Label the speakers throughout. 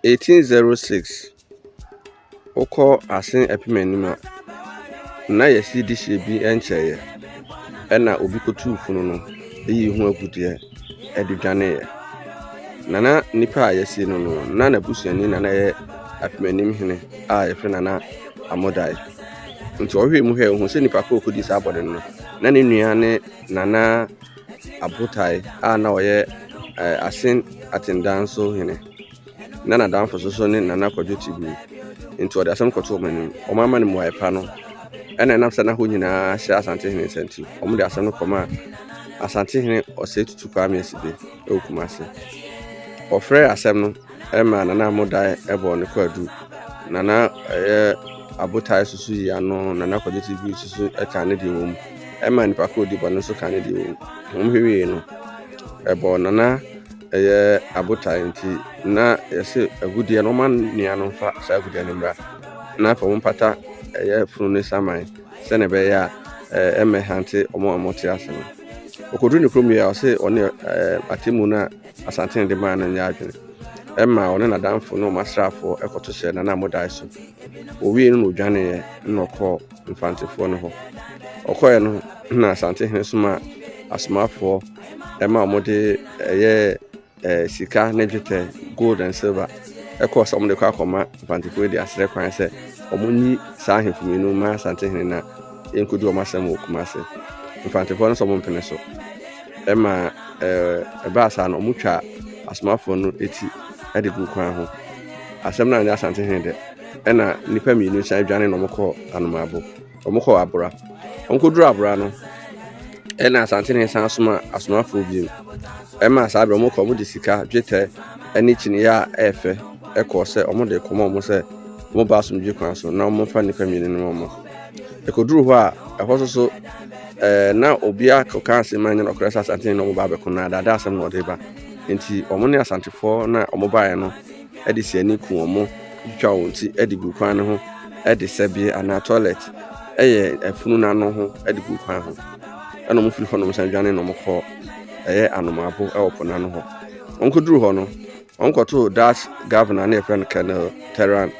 Speaker 1: 1806, wokɔ Asen Apem anim a, na yɛasi dehyeɛ bi nkyɛeɛ, ɛna obi kɔtuu funu no yii ho agudeɛ de dwaneeɛ. Na na nipa a yɛasie no no, na n'abusuani na na ɛyɛ Apemanim hene a yɛfrɛ Nana Amodae. Nti ɔhwɛɛ mu hwɛɛ ohuu sɛ nipa ko a ɔkɔdii saa bɔne no, na ne nua ne Nana Abotae a na ɔyɛ Asen Atendanso hene. Na n'adamfo nso so ne Nana Kwadwo Tibiri. Nti ɔde asɛm kɔtoo wɔn anim. Wɔn amma no mmuae pa no, ɛna ɛnam sɛ na hɔ nyinaa hyɛ Asantehene nsa nti, wɔde asɛm no kɔmaa Asantehene Osei Tutu Kwame Asibe wɔ Kumasi. Wɔfrɛɛ asɛm no maa Nana Amodae bɔɔ ne kwaadu. Nana ɛyɛ Abotae nso so yii ano, Nana Kwadwo Tibiri nso so kaa ne deɛ wɔ mu. Ɛmaa nipa ko a ɔdi bɔne nso kaa ne deɛ wɔ mu. Wɔhwɛ wiei no, ɛbɔɔ Nana ɛyɛ abotae nti na yɛse agudeɛ no ɔma nua no mfa saa agudeɛ no mmra na afei wɔn mpata ɛyɛ funu ne saman sɛnea ɛbɛyɛ a ɛmmɛhante wɔn a wɔte ase no. Ɔkɔduru ne kurom yɛ a ɔse ɔne atemmu no a Asantehene de maa no nyɛ adwene. Ɛma ɔne n'adamfo ne wɔn asraafoɔ ɛkɔto hyɛ Nana Amodae so. Wɔwie no na ɔdwaneeɛ na ɔkɔɔ Mfantefoɔ no hɔ. Ɔkɔeɛ no na Asantehene somaa asomafoɔ ɛma wɔde ɛyɛ sika ne dwetɛ, gold and silver, ɛkɔɔ sɛ wɔde kɔ akɔma Mfantefoɔ yi de asrɛ kwan sɛ wɔnyi saa ahemfo mmienu ma Asantehene na yɛnkɔdi wɔn asɛm wɔ Kumase. Mfantefoɔ no sɛ wɔmpene so. Ɛma ɛbaa saa no wɔtwa asomafoɔ no ti de gu kwan ho. Asɛm no anyɛ Asantehene dɛ. Ɛna nnipa mmienu san dwane na wɔkɔɔ Anomaabo. Wɔkɔɔ Abora. Wɔkɔduru Abora no, ɛna Asantehene san soma asomafoɔ bio. Ɛma saa berɛ wɔkɔ wɔde sika, dwetɛ ne kyiniiɛ a ɛyɛ fɛ ɛkɔɔ sɛ wɔde kɔma wɔn sɛ wɔba asomdwe kwan so na wɔmfa nnipa mmienu no ma wɔn. Ɛkɔduru hɔ a, ɛhɔ nso so na obiara kɔka asɛm a ɛnyɛ nokorɛ sɛ Asantehene na wɔba abɛko no, adaadaa asɛm na ɔde ba. Nti wɔn ne Asantefoɔ na wɔbaeɛ no de si ani ku wɔn, twitwa wɔn ti de gu kwan no ho de sɛbeɛ anaa toilet ɛyɛ afunu no ano ho de gu kwan ho. Ɛna wɔn firi hɔnom san dwane na wɔkɔ ɛyɛ Anomaabo wɔ po no ano hɔ. Wɔkɔduru hɔ no, wɔkɔtoo Dutch governor ne yɛfrɛ no Colonel Terran.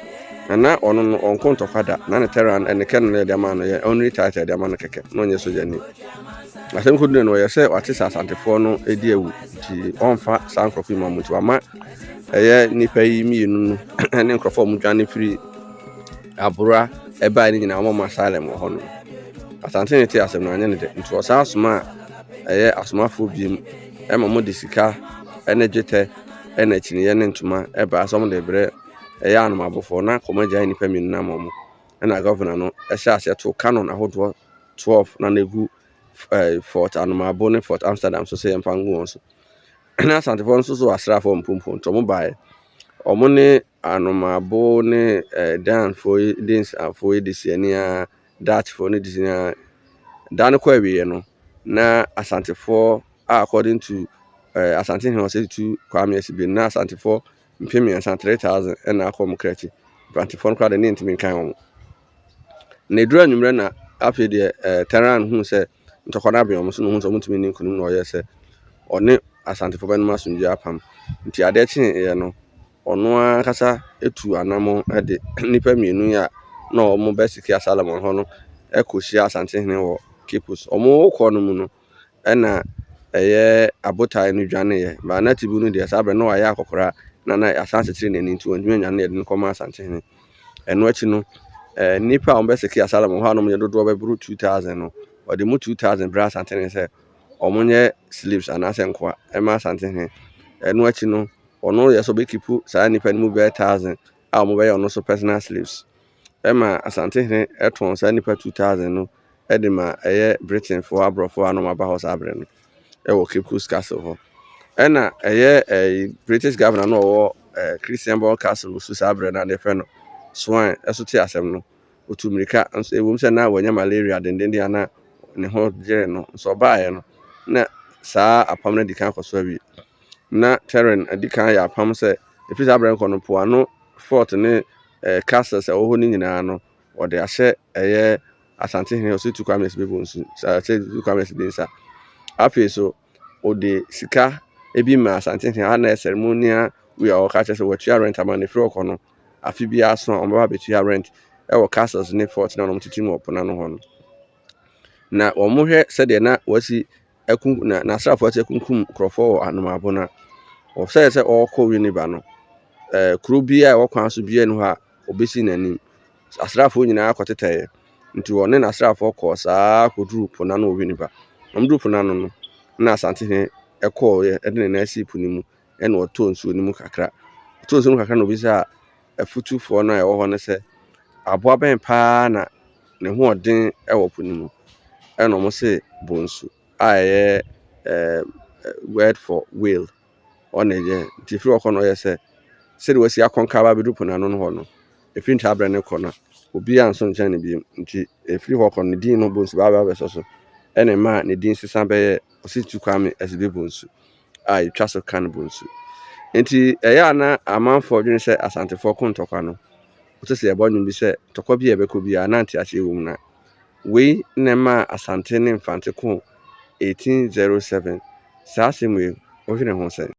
Speaker 1: Na na ɔno no ɔnko ntɔkwa da. Na ne Terran ne Colonel no yɛde ama no yɛ honorary title yɛde ama no kɛkɛ. Na ɔnyɛ sogyani. Asɛm kɔduru no ɔyɛ sɛ wate sɛ Asantefoɔ no di awu nti ɔmfa saa nkurɔfoɔ yi ma wɔn nti wama ɛyɛ nnipa yi mmienu no ne nkurɔfoɔ a wɔdwane firi Abora ɛbaeɛ no nyinaa wɔn asylum wɔ hɔ no. Asante ne te asɛm no anyɛ ne dɛ nti ɔsan soma a ɛyɛ asomafoɔ biem ɛma wɔde sika ne dwetɛ ɛna kyiniiɛ ne ntoma ɛbaa sɛ wɔde brɛ ɛyɛ anomabofoɔ na kɔm agyae nnipa mmienu no ama wɔn. Ɛna governor no ɛhyɛ aseɛ to cannon ahodoɔ 12 na na egu Fort Anomaabo ne Fort Amsterdam so sɛ yɛmfa ngu wɔn so. Na Asantefoɔ nso so asraafoɔ mpompo nti wɔn baeɛ. Wɔn ne Anomaabo ne Danfoɔ yi Danesfoɔ yi de si ani ara Dutchfoɔ no de si ani ara. Da no kɔ awieeɛ no, na Asantefoɔ a according to Asantehene Osei Tutu Kwame Asibe na Asantefoɔ 3000, 3000 ɛna akɔ wɔn kra akyi. Mfantefoɔ no koraa de ne ntumi nkan wɔn. Na eduru anwummerɛ na afei deɛ Terran huu sɛ ntɔkwa no abɛn wɔn so na ohuu sɛ wɔntumi nni nkonim na ɔyɛɛ sɛ ɔne Asantefoɔ bɛnom asomdwoeɛ apam. Nti adeɛ kyeeɛ no, ɔno ankasa etu anammɔn de nnipa mmienu yi a na wɔn bɛseke asylum hɔ no ɛkɔhyia Asantehene wɔ Cape Coast. Wɔn kɔ no mu no, ɛna ɛyɛ abotae no dwaneeɛ. But na Tibu no deɛ saa berɛ no na wayɛ akɔkora na na asan akyekyere n'ani nti wɔntumi annwane na yɛde no kɔmaa Asantehene. Ɛno akyi no, nnipa a wɔbɛseke asylum hɔ a na wɔyɛ dodoɔ bɛboro 2000 no, ɔde mu 2000 brɛɛ Asantehene sɛ wɔnyɛ slaves anaasɛ nkoa ɛma Asantehene. Ɛno akyi no, ɔno yɛ sɛ ɔbɛkeep saa nnipa no mu bɛyɛ 1000 a wɔbɛyɛ ɔno nso personal slaves. Ɛma Asantehene ɛtɔn saa nnipa 2000 no ɛde ma ɛyɛ Britainfoɔ aborɔfoɔ a na wɔaba hɔ saa berɛ no ɛwɔ Cape Coast Castle hɔ. Ɛna ɛyɛ British governor no a ɔwɔ Christianborg Castle so saa berɛ no a yɛfrɛ no Swan ɛso te asɛm no. Otu mmirika nso ɛwom sɛ na wanya malaria dendenden a na ne ho gyere no nso ɔbaeɛ no na saa apam no adi kan akɔ so awie. Na Terran adi kan ayɛ apam sɛ ɛfiri saa berɛ no kɔ no mpoano fort ne castles a ɛwɔ hɔ no nyinaa no wɔde ahyɛ ɛyɛ Asantehene Osei Tutu Kwame Asibe Bonsu Osei Tutu Kwame Asibe nsa. Afei so ɔde sika bi ma Asantehene a na ɛyɛ ceremonial Wei a ɔka kyerɛ sɛ wɔatua rent ama no, ɛfiri hɔ kɔ no, afe biara so a wɔbɛba abɛtua rent wɔ castles ne fort na wɔn tete mu wɔ po n'ano hɔ no. Na wɔhwɛ sɛdeɛ na wɔasi akum na n'asraafoɔ asi akunkum nkurɔfoɔ wɔ Anomabo no a, wɔsɛe sɛ ɔrekɔ Winneba no, kuro biara a ɛwɔ kwan so biara nni hɔ a ɔbɛsi n'anim. Asraafoɔ nyinaa kɔtetɛeɛ. Nti wɔne n'asraafoɔ kɔɔ saa kɔduruu po no ano wɔ Winneba. Wɔduruu po no ano no, na Asantehene kɔeɛ de ne nan sii po no mu ɛna ɔtɔɔ nsuo no mu kakra. Ɔtɔɔ nsuo no mu kakra na ɔbisaa afutufoɔ no a ɛwɔ hɔ no sɛ, aboa bɛn paa na ne ho ɔden wɔ po no mu? Ɛna wɔn se bonsu a ɛyɛ word for whale. Ɔna ɛyɛ nti ɛfiri hɔ kɔ no ɔyɛ sɛ sɛdeɛ wasi akɔnka aba abɛduru po no ano no hɔ no, ɛfiri ntaa berɛ no kɔ no, obiara nso nkyɛn no bio. Nti ɛfiri hɔ kɔ no, ne din no Bonsu baa abɛsɔ so. Ɛna ɛmaa ne din sesa bɛyɛ Osei Kwame Asibe Bonsu a yɛtwa so ka no Bonsu. Nti ɛyɛ a na amanfoɔ dwene sɛ Asantefoɔ ko ntɔkwa no, wote sɛ yɛbɔ nnwom bi sɛ ntɔkwa bi a ɛbɛkɔ biara na nteaseɛ wɔ mu na wei na ɛmaa Asante ne Mfante ko 1807. Saa asɛm wei, wohwene ho sɛn?